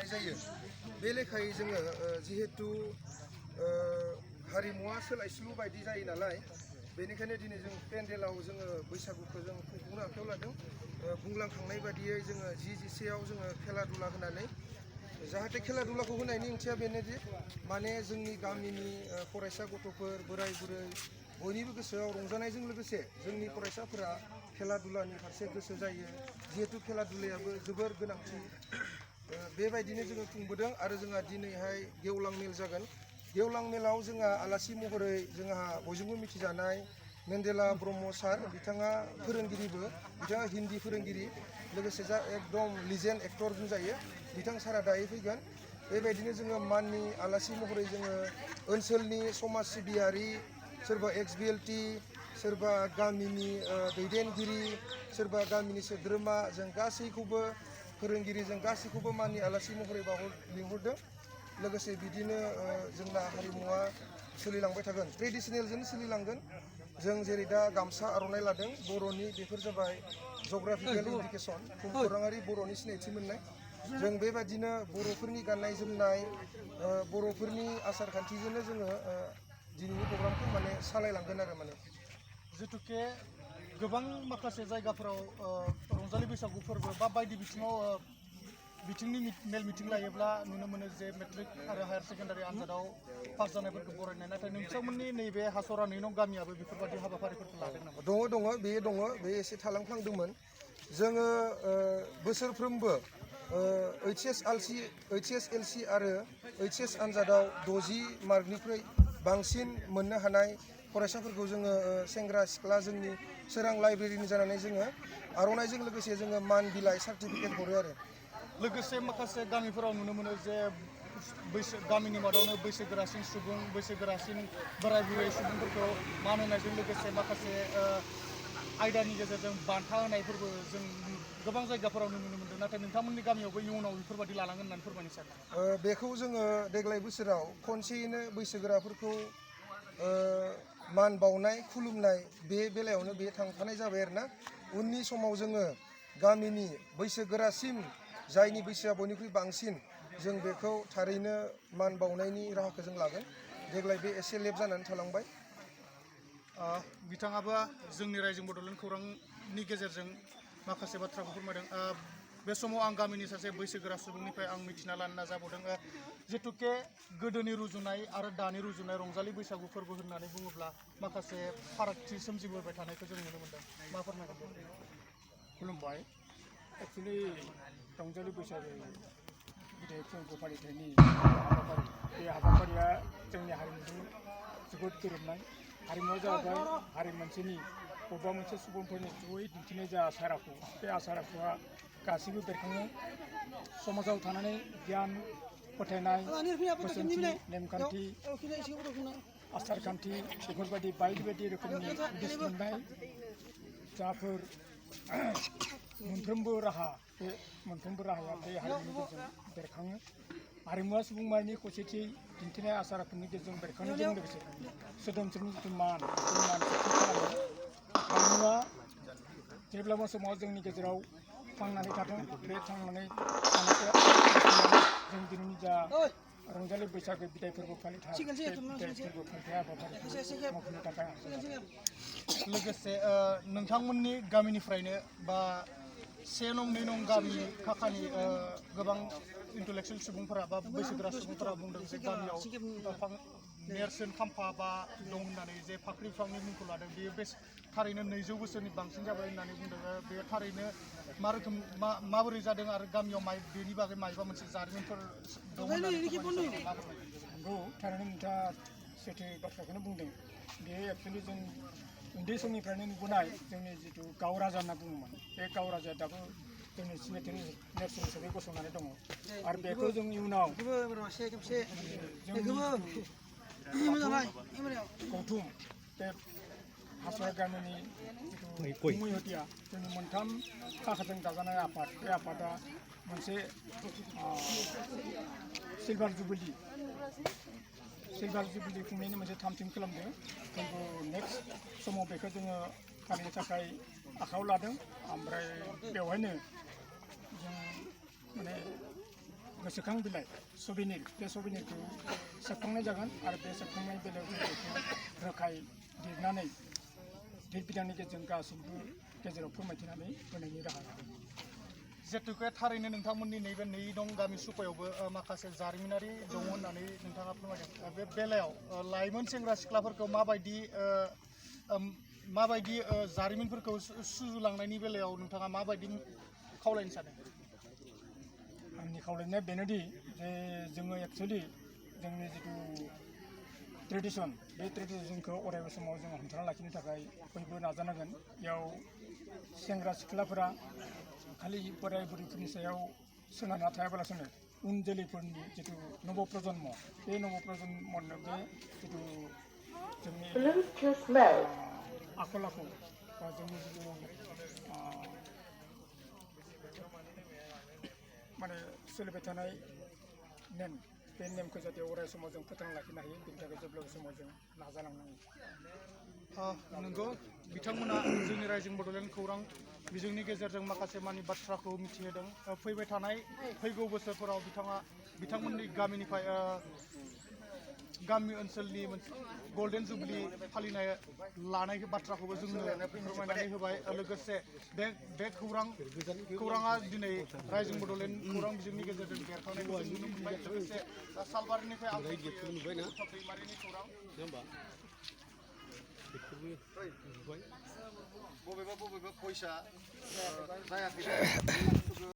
खुंनाय जायो बे लेखायै जोङो जिहेतु हारिमुवा सोलायस्लु बायदि जायो नालाय बेनिखायनो दिनै जों पेन्डेलाव जोङो बैसागुखौ जों खुंफुंनो आखायाव लादों बुंलांखांनाय बादियै जोङो जिसेयाव जोङो खेला दुला होनानै जाहाथे खेला दुलाखौ होनायनि ओंथिया बेनोदि माने जोंनि गामिनि फरायसा गथ'फोर बोराय बुरै बयनिबो गोसोआव रंजानायजों लोगोसे जोंनि फरायसाफोरा खेला दुलानि फारसे गोसो जायो जिहेतु खेला दुलायाबो जोबोर गोनांथि बेबायदिनो जोङो खुंबोदों आरो जोंहा दिनैहाय गेवलां मेल जागोन गेवलां मेलाव जोंहा आलासि महरै जोंहा बयजोंबो मिथिजानाय मेन्डेला ब्रह्म सार बिथाङा फोरोंगिरिबो बिथाङा हिन्दी फोरोंगिरि लोगोसे जा एकदम लिजेन्ड एक्टर बुंजायो बिथां सारा दायो फैगोन बेबायदिनो जोङो माननि आलासि महरै जोङो ओनसोलनि समाज सिबियारि सोरबा XBLT सोरबा गामिनि दैदेनगिरि सोरबा गामिनि सोद्रोमा जों गासैखौबो फोरोंगिरि जों गासैखौबो माननि आलासि महरै लिंहरदों लोगोसे बिदिनो जोंना हारिमुवा सोलिलांबाय थागोन ट्रेडिसनेलजों सोलिलांगोन जों जेरै दा गामसा आर'नाइ लादों बर'नि बेफोर जाबाय जग्राफिकेल इन्डिकेसन भुमखौराङारि बर'नि सिनायथि मोननाय जों बेबायदिनो बर'फोरनि गाननाय जोमनाय बर'फोरनि आसार खान्थिजोंनो जोङो दिनैनि प्रग्रामखौ माने सालायलांगोन आरो माने जिहेतुके गोबां माखासे जायगाफोराव रंजालि बैसागु फोरबो बा बायदि बिथिङाव बिथिंनि मेल मिटिं लायोब्ला नुनो मोनो जे मेट्रिक आरो हायार सेकेन्डारि आनजादाव पास जानायफोरखौ बरायनाय नाथाय नोंथांमोननि नैबे हासरा नैनं गामियाबो बेफोरबायदि हाबाफारिफोरखौ लादों नामा? दङ बे एसे थालांफ्लांदोंमोन जोङो बोसोरफ्रोमबो HSLC आरो HS आनजादाव 60 मार्कनिख्रुइ बांसिन मोननो हानाय फरायसाफोरखौ जोङो सेंग्रा सिख्ला जोंनि सोरां लाइब्रेरिनि जानानै जोङो आर'नाइजों लोगोसे जोङो मान बिलाइ सार्टिफिकेट हरो आरो लोगोसे माखासे गामिफोराव नुनो मोनो जे गामिनि मादावनो बैसोगोरासिन सुबुं बैसोगोरासिन बोराय बुरै सुबुंफोरखौ मान होनायजों लोगोसे माखासे आयदानि गेजेरजों बान्था होनायफोरबो जों गोबां जायगाफोरावनो नुनो मोनदों नाथाय नोंथांमोननि गामियावबो इयुनाव बेफोरबायदि लालांगोन होननानै फोरमायनो सानो बेखौ जोङो देग्लाय बोसोराव खनसेयैनो बैसोगोराफोरखौ मान बावनाय खुलुमनाय बे बेलायावनो बे थांफानाय जाबाय आरोना उननि समाव जोङो गामिनि बैसोगोरासिन जायनि बैसोआ बयनिख्रुइ बांसिन जों बेखौ थारैनो मान बावनायनि राहाखौ जों लागोन देग्लाय बे एसे लेट जानानै थालांबाय बिथाङाबो जोंनि रायजो बड'लेण्ड खौरांनि गेजेरजों माखासे बाथ्राखौ फोरमायदों बे समाव आं गामिनि सासे बैसोगोरा सुबुंनिफ्राय आं मिथिना लानो नाजाबावदों जिहेतुके गोदोनि रुजुनाय आरो दानि रुजुनाय रंजालि बैसागु फोरबो होननानै बुङोब्ला माखासे फारागथि सोमजिबोबाय थानायखौ जों नुनो मोनदों मा फोरमायगोन खुलुमबाय एक्सुवेलि रंजालि बैसागु गिदिर फोरबो फालिथायनि हाबाफारि बे हाबाफारिया जोंनि हारिमुजों जोबोद गोरोबनाय हारिमुवा जाबाय हारि मोनसेनि बबेबा मोनसे सुबुंफोरनि जयै दिन्थिनाय जा आसार आखु बे आसार आखुआ गासैबो बेरखाङो समाजाव थानानै गियान फोथायनाय बोसोनथि नेमखान्थि आसार खान्थि बेफोरबायदि बायदि बायदि रोखोमनि उदिस मोननाय जाफोर मोनफ्रोमबो राहा बे मोनफ्रोमबो राहाया बे हारिमुनि गेजेरजों बेरखाङो हारिमुवा सुबुं माहारिनि खौसेथि दिन्थिनाय आसार आखुनि गेजेरजों बेरखांनायजों लोगोसे सोदोमस्रिनि जिथु मान बे मानखौ थि खालामो हारिमुवा जेब्लाबो समाव जोंनि गेजेराव थांनानै थाथों बे थांनानै थानायखौ जों दिनैनि जा रंजालि बैसागो बिदाय फोरबो फालिथाय बे बिदाय फोरबो फालिथाय हाबाफारिखौ मावफुंनो थाखाय लोगोसे नोंथांमोननि गामिनिफ्रायनो बा 1 नं 2 नं गामि खाखानि गोबां इन्टेलेक्सुवेल सुबुंफोरा बा बैसोगोरा सुबुंफोरा बुंदों जे गामियाव दंफां नेरसोन खाम्फा बा दं होननानै जे फाख्रि बिफांनि मुंखौ लादों बेयो बे थारैनो 200 बोसोरनि बांसिन जाबाय होननानै बुंदों बे थारैनो मा रोखोम माबोरै जादों आरो गामियाव बेनि बागै माबा मोनसे जारिमिनफोर दं होननानै नंगौ थारैनो नोंथाङा सैथो बाथ्राखौनो बुंदों बेयो एक्सुवेलि जों उन्दै समनिफ्रायनो नुबोनाय जोंनि जिथु गाव राजा होनना बुङोमोन बे गाव राजाया दाबो जोंनि सिनायथि नेरसोन हिसाबै गसंनानै दङ आरो बेखौ जों इयुनाव गौथुम बे हासरा गामिनि जिथु मैहतिया जोंनि मोनथाम खाखाजों दाजानाय आफाद बे आफादा मोनसे सिलभार जुबिलि खुंनायनि मोनसे थामथिम खालामदों जोंबो नेक्स्ट समाव बेखौ जोङो फालिनो थाखाय आखायाव लादों ओमफ्राय बेवहायनो जों माने गोसोखां बिलाइ सुबिनिर बे सुबिनिरखौ सेबखांनाय जागोन आरो बे सेबखांनाय बेलायाव जों बेखौ रोखायै लिरनानै लिरबिदांनि गेजेरजों गासैबो गेजेराव फोरमायथिनानै होनायनि राहा लागोन। जिहेतुके थारैनो नोंथांमोननि नैबे 2 नं गामि सुपायावबो माखासे जारिमिनारि दङ होननानै नोंथाङा फोरमायदों। बे बेलायाव लाइमोन सेंग्रा सिख्लाफोरखौ माबायदि जारिमिनफोरखौ सुजुलांनायनि बेलायाव नोंथाङा माबायदि खावलायनो सानो? आंनि खावलायनाया बेनोदि जे जोङो एक्सुवेलि जोंनि जिथु ट्रेडिसन बे ट्रेडिसनखौ अरायबो समाव जोङो हमथाना लाखिनो थाखाय बयबो नाजानांगोन। बेयाव सेंग्रा सिख्लाफोरा खालि बोराय बुरैफोरनि सायाव सोनारना थायाबालासिनो उन जोलैफोरनि जिथु नब प्रजन्म बे नब प्रजन्मनो बे जिथु जोंनि आखल आखु बा जोंनि जिथु माने सोलिबाय थानाय नेम बे नेमखौ जाहाथे अराय समाव जों फोथांना लाखिनो हायो बेनि थाखाय जेब्लाबो समाव जों नाजालांनांगौ। नंगौ बिथांमोना जोंनि रायजो बड'लेण्ड खौरां बिजोंनि गेजेरजों माखासे मानि बाथ्राखौ मिथिहोदों। फैबाय थानाय फैगौ बोसोरफोराव बिथांमोननि गामिनिफ्राय गामि ओनसोलनि मोनसे गल्डेन जुबलि फालिनाय लानाय बाथ्राखौबो जोंनो फोरमायनानै होबाय। लोगोसे बे खौराङा दिनै रायजो बड'लेण्ड खौरां बिजोंनि गेजेरजों बेरखांनायखौ जों नुनो मोनबाय। लोगोसे सालबारिनिफ्राय आं दैमारिनि खौरां बबेबा बबेबा भइसआ जायाखै